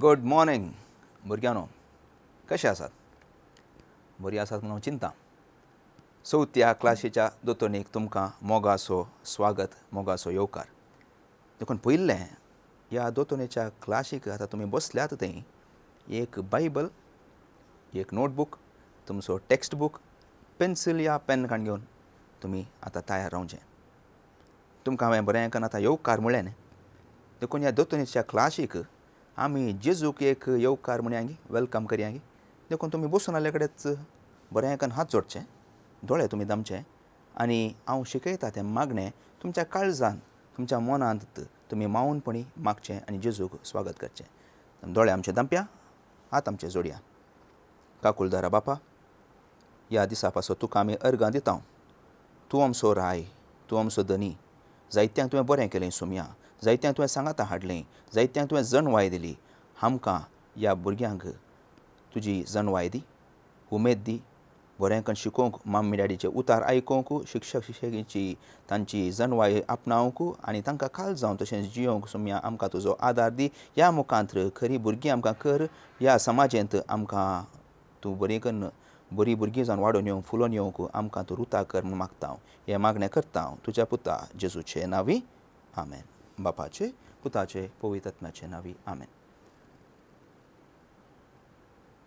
Good morning भुरग्यांनो, कशें आसात? बरीं आसात म्हणून हांव चिंता. चवथ्या क्लासीच्या दोतोनीक तुमकां मोगाचो स्वागत, मोगाचो येवकार. देखून पयलें ह्या दोतोनीच्या क्लासीक आतां तुमी बसल्यात थंय एक बायबल, एक नोटबूक, तुमचो टेक्स्ट बूक, पेन्सील या पेन काण घेवन तुमी आतां तयार रावचें. तुमकां हांवें बरें करून आतां येवकार म्हळें न्ही, देखून ह्या दोतोनीच्या क्लासीक आमी जेजूक एक येवकार म्हणया, welcome करया. देखून तुमी बसून आसले कडेच बरें करून हात जोडचे, दोळे तुमी दामचे आनी हांव शिकयता तें मागणें तुमच्या काळजान, तुमच्या मनांत तुमी मावनपणी मागचें आनी जेजूक स्वागत करचें. दोळे आमचे दामप्या, हात आमचे जोडया. काकुलदारा बापा, ह्या दिसा पासत तुका आमी अर्गां दिता. तूं आमचो राय, तूं आमचो धनी. जायत्यांक तुवें बरें केलें सोमया, जायत्यांक तुवें सांगाता हाडलें, जायत्यांक तुवें जनवाय दिली. आमकां ह्या भुरग्यांक तुजी जनवाय दी, उमेद दी, बरें करून शिकोवंक, मम्मी डॅडीचे उतार आयकोंक, शिक्षक शिक्षकीची तांची जनवाय आपणावंक आनी तांकां खाल जावन तशेंच जियोंक सोमया आमकां तुजो आदार दी. ह्या मुखांत खरी भुरगीं आमकां कर. ह्या समाजेंत आमकां तूं बरी कन्न बरीं भुरगीं जावन वाडोवन येवंक, फुलोवन येवंक आमकां तूं रुता कर म्हूण मागता हांव. हें मागणें करता हांव तुज्या पुता जेजूचे नांवी, आमेन. बापाचे, पुताचे, पवित्र आत्म्याचे नांवी, आमेन.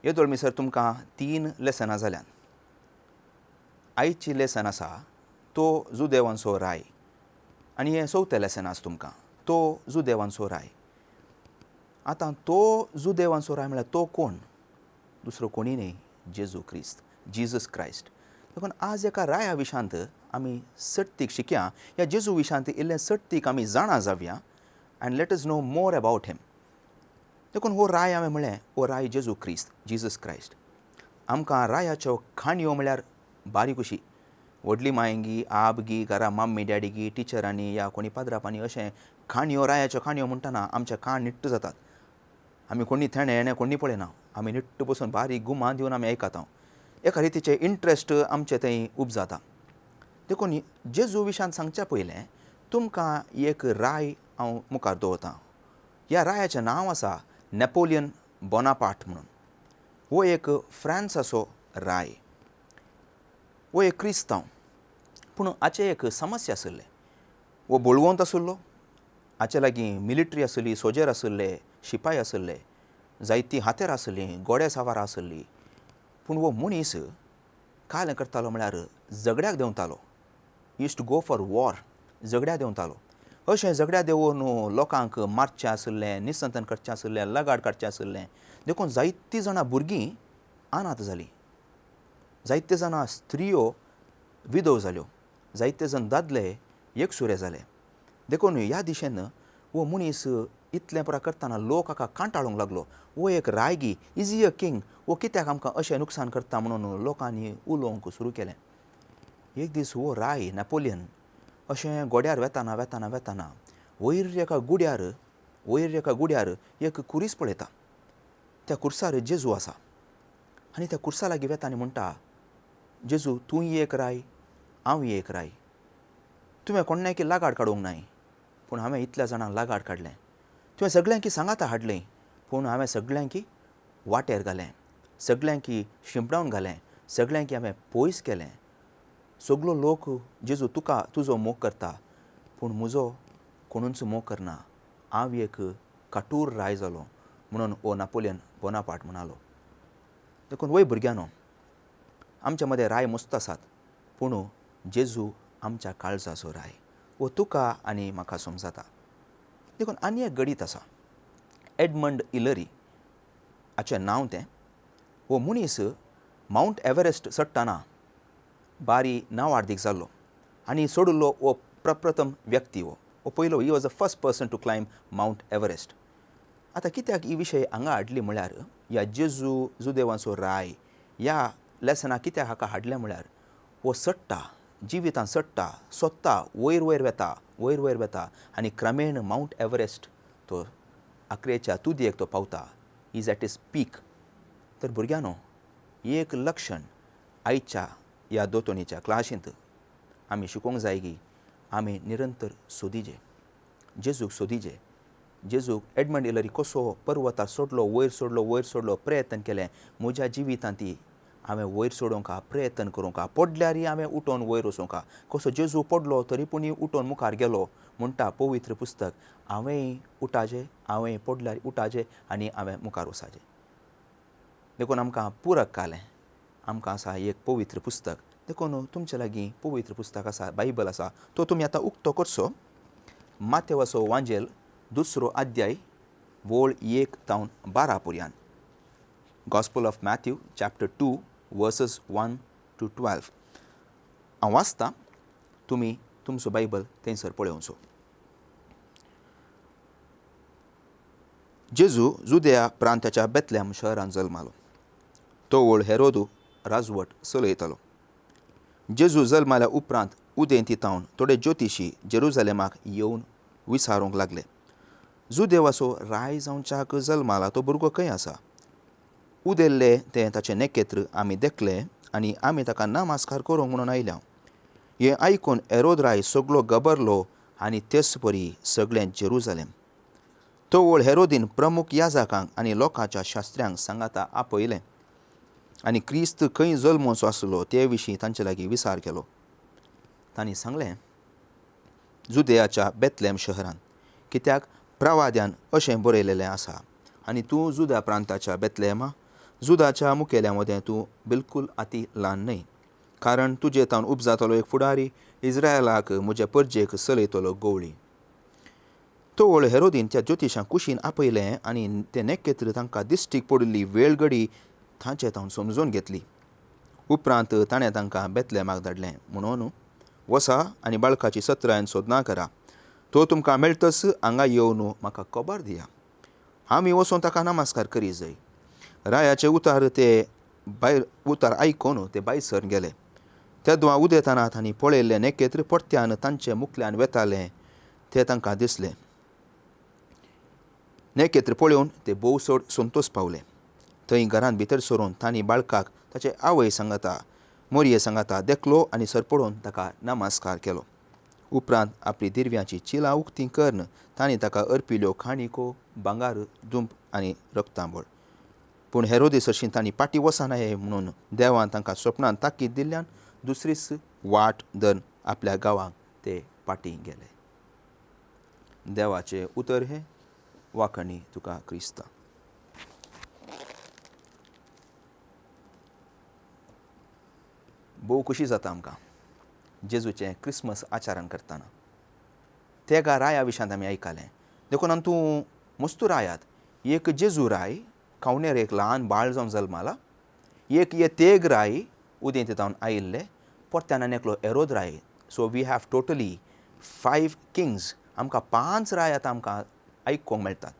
येदोळ मिसर तुमकां तीन लेसनां जाल्यान. आयची लेसन आसा तो जुदेवांचो राय आनी हें चवथें लेसन आसा तुमकां, तो जुदेवांचो राय. आतां तो जुदेवांचो राय म्हळ्यार तो कोण? दुसरो कोणी न्ही, जेजू क्रिस्त, जिजस क्रायस्ट. देखून आज एका राया विशांत आमी सट्टीक शिकया. ह्या जेजू विशांत इल्लें सट्टीक आमी जाणा जावया and let us know more about him. देखून हो राय हांवें म्हळें, हो राय जेजू क्रिस्त, जिजस क्रायस्ट. आमकां रायाच्यो काणयो म्हळ्यार बारीक अशी व्हडली मायंगी, आबगी, घरा मम्मी डॅडीगी, टिचरांनी या कोणी पाद्रापांनी अशें काणयो, रायाच्यो काणयो म्हणटना आमचे कान निट्ट जातात. आमी कोणी थेणे हेणे कोणी पळयना, आमी निट्ट बसून बारीक गुमान दिवन आमी आयकता. एका रितीचे इंट्रस्ट आमचे थंय उब जाता. देखून जेजू विशान सांगच्या पयलें तुमकां एक राय हांव मुखार दवरतां. ह्या रायाचें नांव आसा नेपोलियन बोनापार्ट म्हणून. हो एक फ्रांसाचो राय, हो एक क्रिस्तांव. पूण हाचें एक समस्या आशिल्लें, हो बळवंत आशिल्लो. हाचे लागीं मिलिटरी आशिल्ली, सोजेर आशिल्ले, शिपाय आशिल्ले, जायतीं हातेर आशिल्लीं, घोडे सवार आशिल्ली. पूण हो मनीस कालें करतालो म्हळ्यार झगड्याक देंवतालो. Used to go for war. झगड्या देंवतालो. अशें झगड्या देंवून लोकांक मारचें आशिल्लें, निसंतन करचें आशिल्लें, लगाड काडचें आशिल्लें. देखून जायतीं जाणां भुरगीं अनाथ जालीं, जायते जाणां स्त्रियो विधव जाल्यो, जायते जाण दादले एकसुरे जाले. देखून ह्या दिशेन हो मनीस इतलें पुरा करतना लोक हाका कांटाळूंक लागलो. हो एक रायगी, is he a king? हो कित्याक आमकां अशें नुकसान करता म्हणून लोकांनी उलोवंक सुरू केलें. एक दीस हो राय नेपोलियन अशें घोड्यार वेताना वेताना वेताना वयर एका गुड्यार, वयर एका गुड्यार एक कुरीस पळयता. त्या कुर्सार जेजू आसा आनी त्या कुर्सा लागीं वेता आनी म्हणटा, जेजू, तूंय एक राय, हांवूय एक राय. तुवें कोणाकी लागाड काडूंक नाय, पूण हांवें इतल्या जाणांक लागाड काडलें. तुवें सगळ्यांकी सांगाता हाडलें, पूण हांवें सगळ्यांकी वाटेर घालें, सगळ्यांकी शिंपडावन घालें, सगळ्यांकी हांवें पयस केलें. सगलो लोक जेजू तुका तुजो मोग करता, पूण म्हजो कोणूच मोग करना. हांव एक काटूर राय जालो म्हणून हो नापोलियन बोनापार्ट म्हणालो. देखून वय भुरग्यांनो, आमच्या मदें राय मस्त आसात, पूण जेजू आमच्या काळजाचो राय, हो तुका आनी म्हाका समजता. देखून आनी एक गणीत आसा, एडमंड इलरी हाचें नांव तें. हो मनीस मावंट एव्हरेस्ट चडटना बारी नांवार्दीक जाल्लो आनी सोडिल्लो हो प्रप्रथम व्यक्ती. हो हो पयलो, he was the first person to climb Mount Everest. आतां कित्याक ही विशय हांगा हाडली म्हळ्यार, ह्या जेजू जुदेवांचो राय ह्या लेसनाक कित्याक हाका हाडलें म्हळ्यार, हो चडटा, जिवितान चडटा, सोदता, वयर वयर वेता, वयर वयर वेता आनी क्रमेण मावंट एव्हरेस्ट तो आकरेच्या तुदयेक तो पावता, is at his पीक. तर भुरग्यांनो, एक लक्षण आयच्या ह्या दोतोनीच्या क्लासींत आमी शिकोवंक जाय की आमी निरंतर सोदीजे, जेजूक सोदीजे. जेजूक एडमंड हिलरी कसो पर्वतार सोडलो, वयर सोडलो, वयर सोडलो, प्रयत्न केलें. म्हज्या जिवितांत ती हांवें वयर सोडोवंक प्रयत्न करूंक, पडल्यारय हांवें उठोवन वयर वचूंक. कसो जेजू पडलो तरी पूण उठोवन मुखार गेलो म्हणटा पवित्र पुस्तक. हांवेंय उठाचें, हांवें पडल्यार उठाचें आनी हांवें मुखार वचाचें. देखून आमकां पुरक कालें, आमकां आसा एक पवित्र पुस्तक. देखून तुमचे लागीं पवित्र पुस्तक आसा, बायबल आसा, तो तुमी आतां उक्तो करचो. मातेवाचो वांजेल दुसरो अध्याय वोळ 1 तावन 12 पर्यंत. Gospel of Matthew chapter 2 verses 1 to 12. हांव वाचतां, तुमी तुमचो बायबल थंयसर पळोवचो. जेजू जुदया प्रांताच्या बेतलेम शहरांत जल्मालो. तो वळ हेरोदू राजवट चलयतालो. जेजू जल्माल्या उपरांत उदेंती तावन थोडे ज्योतिशी जेरुजलेमाक येवन विचारूंक लागले, जुदेवाचो राय जावच्याक जल्माला तो भुरगो खंय आसा? उदेल्ले तें ताचें नखेत्र आमी देखलें आनी आमी ताका नमस्कार करूंक म्हणून आयल्या. हें आयकून हेरोद राय सगलो गबरलो आनी तेच परी सगळें जेरुजलेम. तो वळ हेरोदीन प्रमुख याजकांक आनी लोकांच्या शास्त्र्यांक सांगाता आपयलें आनी क्रिस्त खंय जल्मोचो आसलो ते विशीं तांचे लागीं विचार केलो. तांणी सांगलें, जुदयाच्या बेतलेम शहरांत, कित्याक प्रवाद्यान अशें बरयलेलें आसा, आनी तूं जुदा प्रांताच्या बेतलेमा, जुदाच्या मुखेल्या मदें तूं बिलकूल आती ल्हान न्हय, कारण तुजे तावन उपजातलो एक फुडारी इस्रायलाक म्हज्या परजेक चलयतलो गवळी. तो वळ हेरोदीन त्या ज्योतिशांक कुशीन आपयलें आनी तें नखेत्र तांकां दिश्टीक पडिल्ली वेळगडी तांचे तावन समजून घेतली. उपरांत ताणें तांकां बेतलेमाक धाडलें म्हणून, वसा आनी बाळकाची सत्रायन सोदना करा, तो तुमकां मेळटच हांगा येवन म्हाका खबर दिया, आमी वचून ताका नमस्कार करी जाय. रायाचे उतार ते भायर उतार आयकून ते भायर सर गेले. तेदवा उदेतना तांणी पळयल्लें नखेत्र परत्यान तांचे मुखल्यान वेतालें तें तांकां दिसलें. नखेत्र पळोवन ते भोव चड संतोश पावले. थंय घरांत भितर सरून तांणी बाळकाक ताचे आवय सांगाता मोरये सांगाता देखलो आनी सरपडून ताका नमस्कार केलो. उपरांत आपली दिरव्यांची चिलां उक्ती करून तांणी ताका अर्पिल्यो खाणीको, भांगार, दुंप आनी रक्तांबळ. पूण हेरोदी सरशीं तांणी पाटी वचना हे म्हणून देवान तांकां सपनान ताकीद दिल्ल्यान दुसरीच वाट धरून आपल्या गांवांक ते पाटी गेले. देवाचें उतर हें. वाखणी तुका क्रिस्ता. भोव खुशी जाता आमकां जेजूचें क्रिसमस आचरण करतना. तेगा राया विशांत आमी आयकलें, देखून आमी तूं मस्तू रायात. एक जेजू राय कावणेर एक ल्हान बाळ जावन जल्माला, एक ये तेग राय उदेंत जावन आयिल्ले, परत्यान आनी एकलो एरोद राय. So we have totally 5 kings. आमकां 5 राय आतां आमकां आयकूंक मेळटात.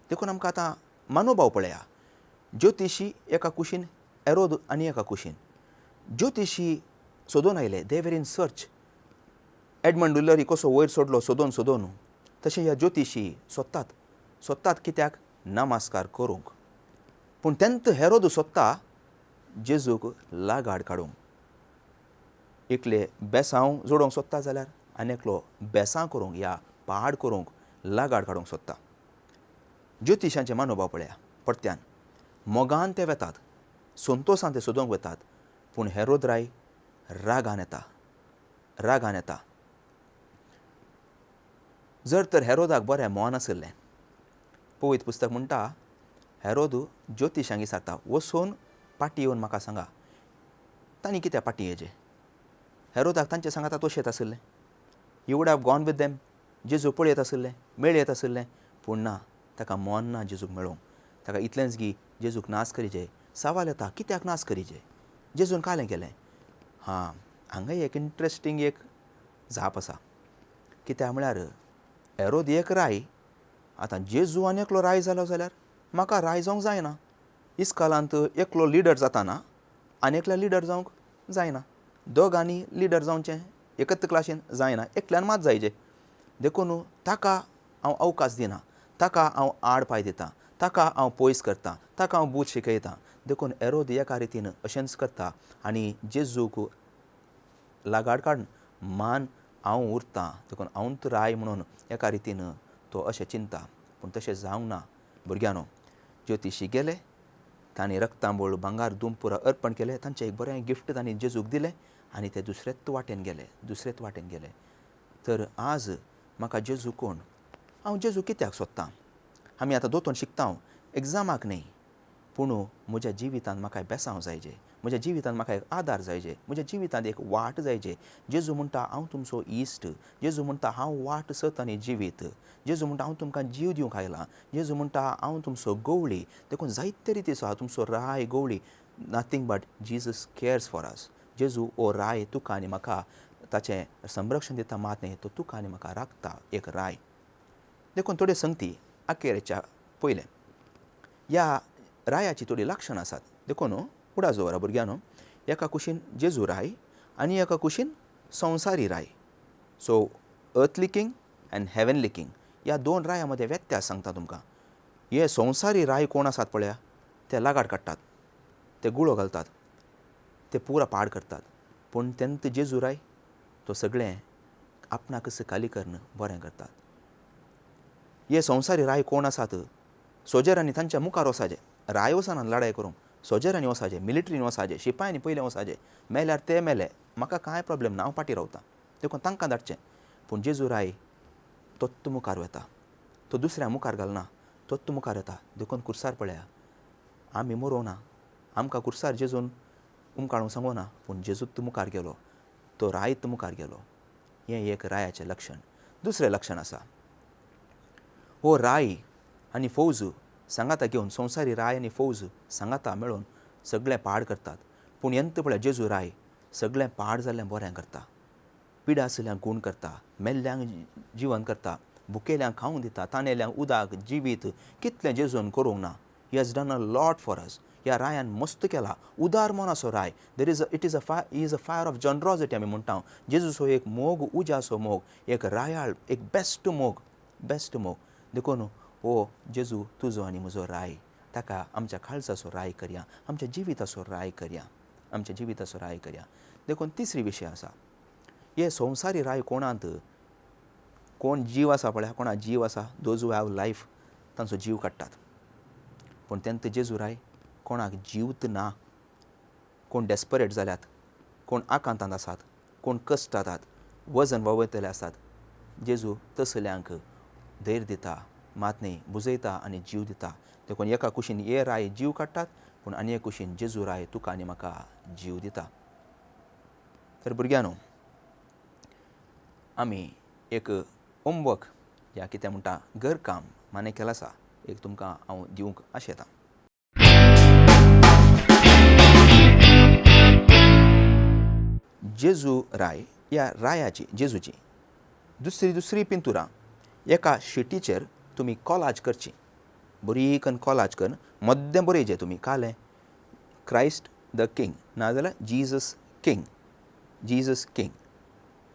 देखून आमकां आतां मनोभाव पळया, ज्योतिशी एका कुशीन, एरोद आनी एका कुशीन. ज्योतिशी सोदून आयले, they were in search. Edmund Hillary कसो वयर सोडलो सोदून सोदून, तशें ह्या ज्योतिशी सोदतात, सोदतात कित्याक? नमस्कार करूंक. पूण तेंत हेरोद सोदता जेजूक लागाड काडूंक. एकले बेसांव जोडोवंक सोदता जाल्यार आनी एकलो बेसां करूंक या पाड करूंक लागाड काडूंक सोदता. ज्योतिशांचे मनोभाव पळया, परत्यान मोगान ते वेतात, संतोशान ते सोदूंक वेतात, पूण हेरोद राय रागान येता, रागान येता. जर तर हेरोदाक बरें मन आशिल्लें, पवित्र पुस्तक म्हणटा हेरोद ज्योतिशांक विचारता, वचून पाटी येवन म्हाका सांगा तांणी कित्याक पाटी येचें. हेरोदाक तांचे सांगाता तोशेत आशिल्लें, you would have gone with them, जेजू पळयत आशिल्लें, मेळयत आशिल्लें, पूण ना, ताका मन ना जेजूक मेळोवंक. ताका इतलेंच गी जेजूक नाश करीजे. सवाल येता कित्याक नाश करीजे, जेजून कालें केलें. हां, हांगा एक इंट्रस्टींग एक जाप आसा. कित्याक म्हळ्यार हेरोद एक राय, आतां जेजू आनी एकलो राय जालो जाल्यार म्हाका राय जावंक जायना. इस्कालांत एकलो लिडर जाताना आनी एकल्या लिडर जावंक जायना, दोगांनी लिडर जावचें एकत्र क्लासीन जायना, एकल्यान मात जायचे. देखून ताका हांव अवकाश दिना, ताका हांव आड पांय दितां, ताका हांव पयस करतां, ताका हांव बूद शिकयतां. देखून हेरोद एका रितीन अशेंच करता आनी जेजूक लागाड काडून मान हांव उरतां, देखून हांव राय म्हणून एका रितीन तो अशें चिंता. पूण तशें जावंक ना भुरग्यांनो. ज्योतिशी गेले, तांणी रक्तांबोळ भांगार दुमपुरा अर्पण केले, तांचें एक बरें गिफ्ट तांणी जेजूक दिलें आनी ते दुसरेच वाटेन गेले, दुसरेच वाटेन गेले. तर आज म्हाका जेजू कोण, हांव जेजू कित्याक सोदतां? आमी आतां दोतोन शिकता, एग्जामाक न्ही, पूण म्हज्या जिवितांत म्हाका बेसांव जायजे, म्हज्या जिवितांत म्हाका एक आदार जायजे, म्हज्या जिवितांत एक वाट जायजे. जेजू म्हणटा हांव तुमचो इश्ट, जेजू म्हणटा हांव वाट सत आनी जिवीत, जेजू म्हणटा हांव तुमकां जीव दिवंक आयलां, जेजू म्हणटा हांव तुमचो गवळी. देखून जायते रितीचो आहा तुमचो राय गवळी. Nothing but Jesus cares for us. जेजू ओ राय तुका आनी म्हाका ताचें संरक्षण दिता मात न्ही, तो तुका आनी म्हाका राखता एक राय. देखून थोड्यो संगती अखेरच्या पयलें ह्या रायाची थोडी लक्षणां आसात. देखून उडास दवरा भुरग्यांनो, एका कुशीन जेजू राय आनी एका कुशीन संवसारी राय. So earthly king and heavenly king, ह्या दोन राया मदें व्यत्यास सांगता तुमकां. हे संवसारी राय कोण आसात पळया, ते लागाड काडटात, ते गुळो घालतात, ते पुरा पाड करतात. पूण तेन्ना जेजू राय तो सगळें आपणाकच खाली करून बरें करतात. हे संवसारी राय कोण आसात, सोजरांनी तांच्या मुखार वचाचें, राय वचना लडाय करूंक, सोजरांनी वचाचें, मिलिटरीन वचाचें, शिपायांनी पयलें वचाचें, मेल्यार ते मेले, म्हाका कांय प्रॉब्लेम ना, हांव फाटीं रावता, देखून तांकां धाडचें. पूण जेजू राय तोत्त मुखार वता, तो दुसऱ्या मुखार घालना, तोत्त मुखार येता. देखून कुर्सार पळया, आमी मरोना, आमकां कुर्सार जेजून उमकाळूंक सांगोना, पूण जेजूत मुखार गेलो, तो रायत मुखार गेलो. हें एक रायाचें लक्षण. दुसरें लक्षण आसा, हो राय आनी फौज सांगाता घेवन, संवसारी राय आनी फौज सांगाता मेळून सगळें पाड करतात. पूण यंत पळय जेजू राय सगळें पाड जाल्लें बरें करता, पिडा आशिल्ल्यांक गूण करता, मेल्ल्यांक जिवन करता, भुकेल्यांक खावंक दिता, तानेल्यांक उदक जिवीत. कितलें जेजून करूंक ना. He has done a lot for us. ह्या रायान मस्त केला, उदार मनाचो राय. There is a it is a fire, is a fire of generosity आमी म्हणटा. जेजूचो एक मोग, उज्याचो मोग, एक रायाळ, एक बेस्ट मोग, बेस्ट मोग. देखून हो जेजू तुजो आनी म्हजो राय, ताका आमच्या काळजाचो राय करया, आमच्या जिविताचो राय करया, आमच्या जिविताचो राय करया. देखून तिसरी विशय आसा, हे संवसारी राय कोणांत कोण जीव आसा पळया, कोणा जीव आसा, those who have life, तांचो जीव काडटात. पूण तेन्ना जेजू राय कोणाक जीवत ना, कोण डेस्परेट जाल्यात, कोण आकांतांत आसात, कोण कश्टात, वजन वावयतले आसात, जेजू तसल्यांक धैर्य दिता, मात न्ही बुजयता आनी जीव दिता. देखून एका कुशीन हे राय जीव काडटात, पूण आनी एक कुशीन जेजू राय तुका आनी म्हाका जीव दिता. तर भुरग्यांनो, आमी एक होमवर्क या कितें म्हणटा घरकाम माने केलां आसा, एक तुमकां हांव दिवंक आशेतां. जेजू राय ह्या रायाची, जेजूची दुसरी दुसरी पिंतुरां एका शिटीचेर तुमी कॉलाज करची, बरी कन्न कॉलाज करून मद्दें बरयचें तुमी कालें क्रायस्ट the king, नाजाल्यार जीजस किंग, जीजस किंग,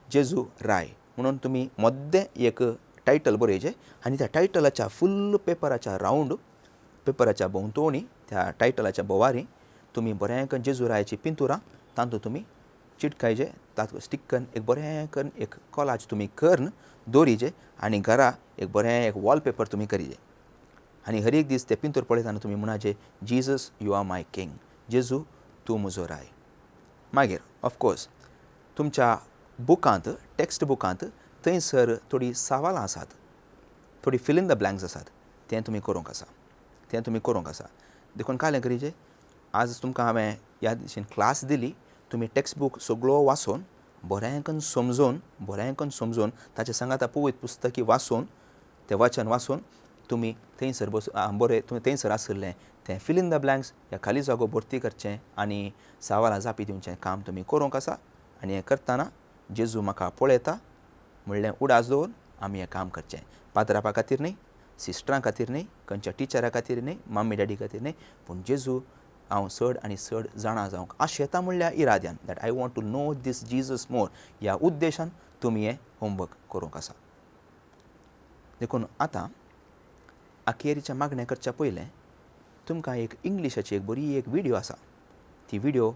जेजू राय म्हणून तुमी मद्दें एक टायटल बरयचें आनी त्या टायटलाच्या फुल्ल पेपराच्या रावंड पेपराच्या भोंवतणी त्या टायटलाच्या भोवारी तुमी बरें करून जेजू रायाची पिंतुरां तातूंत तुमी चिटकायचे, तातूंत स्टीक करून एक बरें करून एक कॉलाज तुमी करून दवरिचे आनी घरा एक बरें एक वॉलपेपर तुमी करिचे आनी हर एक दीस ते पिंतूर पळयतना तुमी म्हणाचे Jesus you are my king, जेजू तूं म्हजो राय. मागीर ऑफकोर्स तुमच्या बुकांत, टॅक्स्ट बुकांत थंयसर थोडीं सवालां आसात, थोडी फिल इन the blanks आसात, तें तुमी करूंक आसा, तें तुमी करूंक आसा. देखून कालें करिचे, आज तुमकां हांवें ह्या दिशेन क्लास दिली, तुमी टॅक्स्ट बूक सगळो वाचून बरें करून समजून, बरें करून समजून ताचे सांगाता पवित्र पुस्तकी वाचून, तें वचन वाचून तुमी थंयसर बस बरें तुमी थंयसर आशिल्लें तें फिल इन the blanks ह्या खाली जागो भरती करचें आनी सवालां जापी दिवचें काम तुमी करूंक आसा. आनी हें करतना जेजू म्हाका पळयता म्हणलें उडास दवरून आमी हें काम करचें. पात्रापा खातीर न्ही, सिस्टरां खातीर न्ही, खंयच्या टिचरा खातीर न्ही, मम्मी डॅडी खातीर न्ही, पूण जेजू हांव चड आनी चड जाणा जावंक आशेता म्हणल्या इराद्यान, that I want to know this Jesus more, ह्या उद्देशान तुमी हें होमवर्क करूंक आसा. देखून आतां अखेरीच्या मागणें करच्या पयलें तुमकां एक इंग्लिशाची एक बरी एक विडियो आसा, ती विडियो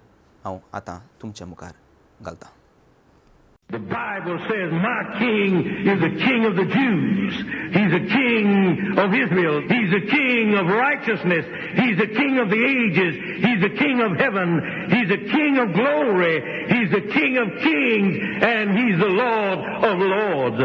हांव आतां तुमच्या मुखार घालतां. The Bible says my king is the king of the Jews. He's the king of Israel. He's the king of righteousness. He's the king of the ages. He's the king of heaven. He's the king of glory. He's the king of kings. And he's the Lord of lords.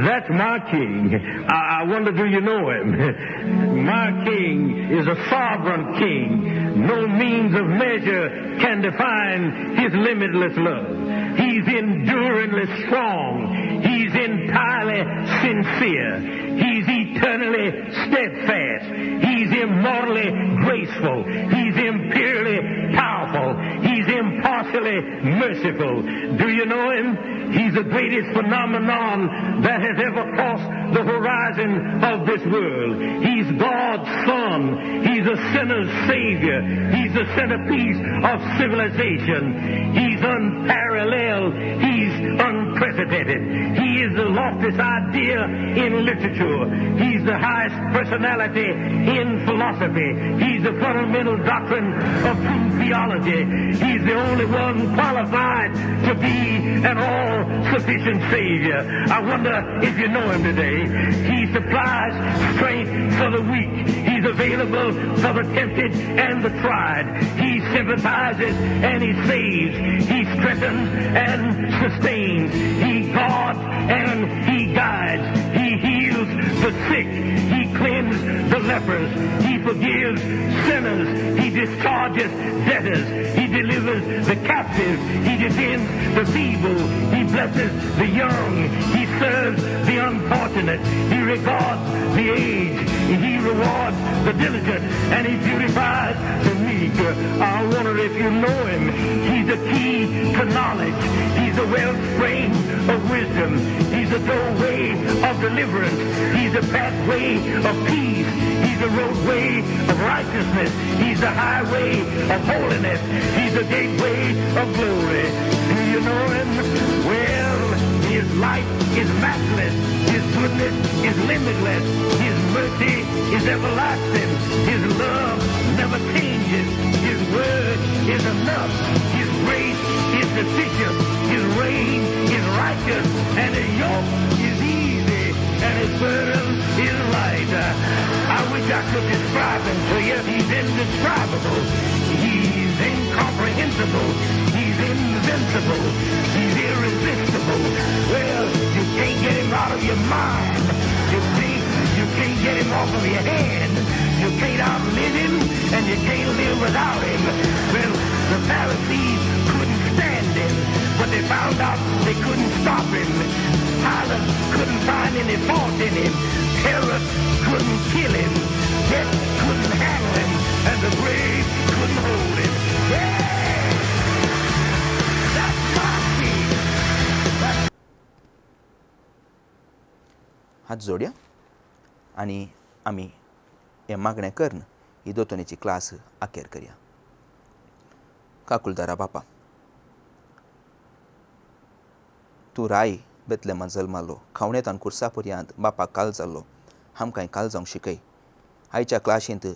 That's my king. I wonder, do you know him? My king is a sovereign king. No means of measure can define his limitless love. He's enduringly strong. He's entirely sincere. He's eternally steadfast. He's immortally graceful. He's imperially powerful. He's impartially merciful. Do you know him? He's the greatest phenomenon that has ever crossed the horizon of this world. He's God's son. He's a sinner's savior. He's the centerpiece of civilization. He's unparalleled. He's unprecedented. He is the loftiest idea in literature. He's the highest personality in philosophy. He's the fundamental doctrine of true theology. He's the only one qualified to be an all-sufficient Savior. I wonder if you know him today. He supplies strength for the weak. He's available for the tempted and the tried. He sympathizes and he saves. He strengthens and sustains. He guards and he guides. He heals the sick. He cleanses the lepers. He forgives sinners. He discharges debtors. He delivers the captive. He defends the feeble. He blesses the young. He serves the unfortunate. He regards the aged. He rewards the diligent. And he beautifies the meek. I wonder if you know him. He's the key to knowledge. He's the wellspring of wisdom. He's the doorway of deliverance. He's the pathway of peace. He's the roadway of righteousness. He's the highway of holiness. He's the gateway of glory. Do you know him? Well, his light is matchless. His goodness is limitless. His mercy is everlasting. His love never changes. His word is enough. His grace is sufficient. His reign is righteous. And his yoke is easy. And his burden is light. I wish I could describe him to you. He's indescribable. He's incomprehensible. He's invincible. He's irresistible. Well, you can't get him out of your mind. You can't get him off of your hand. You can't outlive him, and you can't live without him. Well, the Pharisees couldn't stand him, but they found out they couldn't stop him. Pilate couldn't find any fault in him. Herod couldn't kill him. Death couldn't handle him, and the grave couldn't hold him. Yeah! That's my king. हात जोडया आनी आमी हें मागणें करून ही दोतोनीची class अखेर करया. काकुलदारा बापा, तूं राय बेतलेमा जल्मालो, खावणेतान कुर्सा पर्यांत बापाक काल जाल्लो. आमकां काल जावंक शिकय. आयच्या क्लाशींत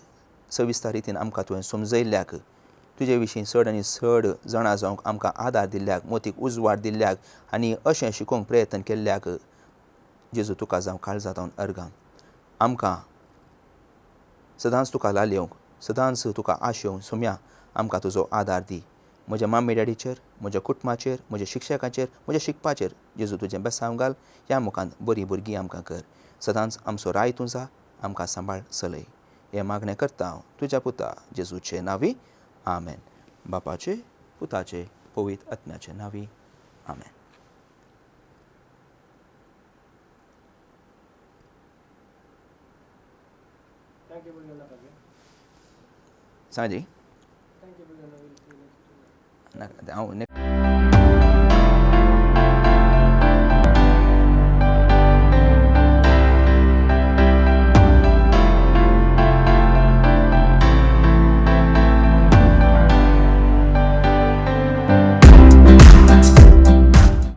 सविस्तर रितीन आमकां तुवें समजयल्ल्याक, तुजे विशीं चड आनी चड जाणा जावंक आमकां आदार दिल्ल्याक, मोतीक उजवाड दिल्ल्याक आनी अशें शिकोवंक प्रयत्न केल्ल्याक जेजू तुका जावं काळजा जावन अर्गां. आमकां सदांच तुका लालेवंक, सदांच तुका आशेवंक सोम्या आमकां तुजो आदार दी. म्हज्या मामी डॅडीचेर, म्हज्या कुटुंबाचेर, म्हज्या शिक्षकाचेर, म्हज्या शिकपाचेर जेजू तुजें बेसांव घाल. ह्या मुखान बरीं भुरगीं आमकां कर. सदांच आमचो राय तूं जा, आमकां सांबाळ चलय. हें मागणें करता हांव तुज्या पुता जेजूचे नांवी, आमेन. बापाचे, पुताचे, पवित्र आत्म्याचे नांवी, आमेन. सांजी हांव.